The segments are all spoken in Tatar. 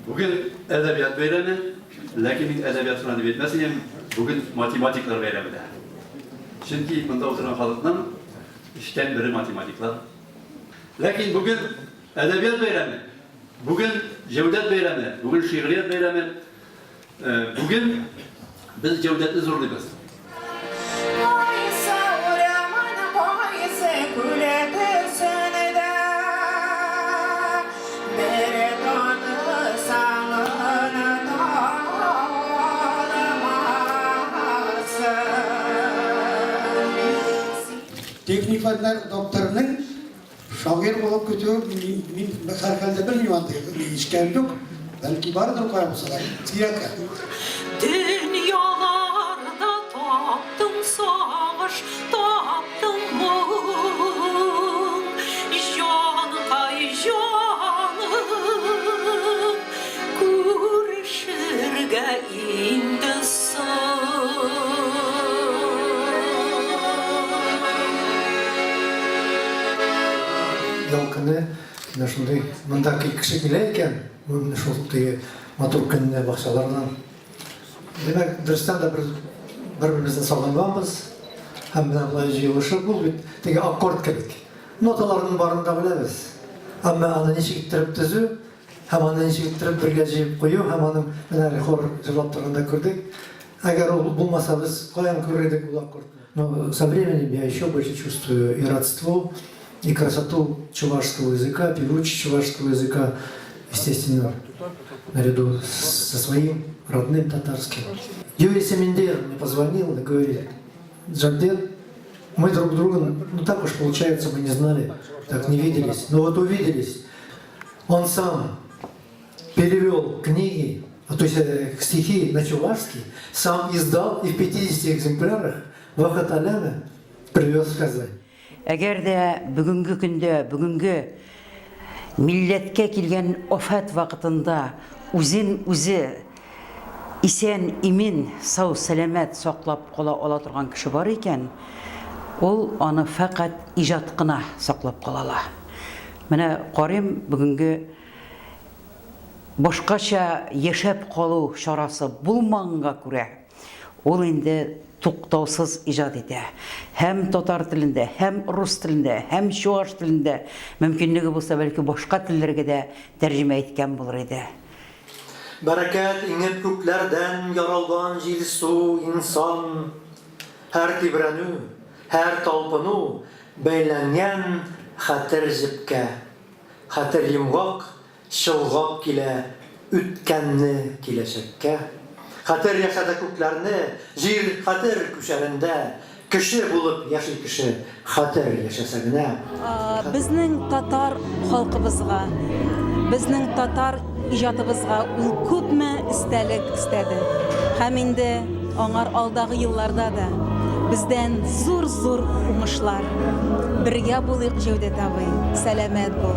Бүген әдәбият бәйрәме, ләкин мин әдәбият кына дип әйтмәс идем, бүген математиклар бәйрәме дә. Чөнки монда утырган халыкның өчтән бере математиклар. Ләкин бүген әдәбият бәйрәме, бүген Җәүдәт бәйрәме, бүген шигърият бәйрәме. Бүген без Җәүдәтне зурлыйбыз. Кайсы урамын, кайсы күле төсендә, Бер танысаң оныта алмассың. Техник фәннәр докторының Шагыйрь булып китүе, мин һәрхәлдә белмим андый, ишеткәнем юк. Бәлки бардыр кая булса да, сирәк. Дөньяларда таптым сагыш, таптым моң, Җанкай җаным, күрешергә инде соң. Ял көне менә шундый монда кеше килә икән, менә шул теге матур көнне бакчалардан. Димәк, дөрестән дә бер бер-беребезне сагынганбыз. Һәм менә болай җыелышып, ул бит теге аккорд кебек. Ноталарның барын да беләбез. Әмма аны ничек иттереп төзү, Һәм аны ничек иттереп бергә җыеп кую һәм аның менә әле хор җырлап торганда күрдек. Әгәр ул булмаса, без каян күрер идек ул аккордны? Но со временем я еще больше чувствую и родство, и красоту чувашского языка, певучесть чувашского языка, естественно, наряду со своим родным татарским. Юрий Семендер мне позвонил и говорит, Джамбет, мы друг друга, ну так уж получается, мы не знали, так не виделись, но вот увиделись. Он сам перевел книги, а то есть э, стихи на чувашский, сам издал и в 50 экземплярах Вахаталяна привез в Казань. Әгәр дә бүгенге көндә, бүгенге милләткә килгән афәт вакытында үзен үзе исән, имин, сау, сәламәт саклап кала ала торган кеше бар икән, ул аны фәкать иҗат кына саклап кала ала. Менә карыйм, бүгенге башкача яшәп калу чарасы булмаганга күрә, ул инде туктаусыз иҗат итә. Һәм татар телендә, һәм рус телендә, һәм чуаш телендә, мөмкинлеге булса, бәлки башка телләргә дә тәрҗемә иткән булыр иде. Бәрәкәт иңеп күкләрдән яралган җил-су, инсан. Һәр тибрәнү, һәр талпыну Бәйләнгән хәтер җепкә. Хәтер йомгак, чолгап килә Үткәнне киләчәккә. Хәтер яшәтә күкләрне, Җир хәтер күчәрендә. Кеше булып яши кеше, Хәтер яшәсә генә. Безнең татар халкыбызга, безнең татар иҗатыбызга ул күпме истәлек өстәде. Һәм инде аңар алдагы елларда да бездән зур-зур уңышлар. Бергә булыйк, Җәүдәт абый, сәламәт бул.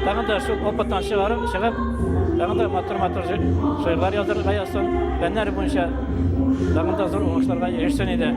Тагын да шул опыттан чыгарып, чыгып, тагын да матур-матур шигырьләр язырга язсын, фәннәр буенча тагын да зур уңышларга ирешсен иде.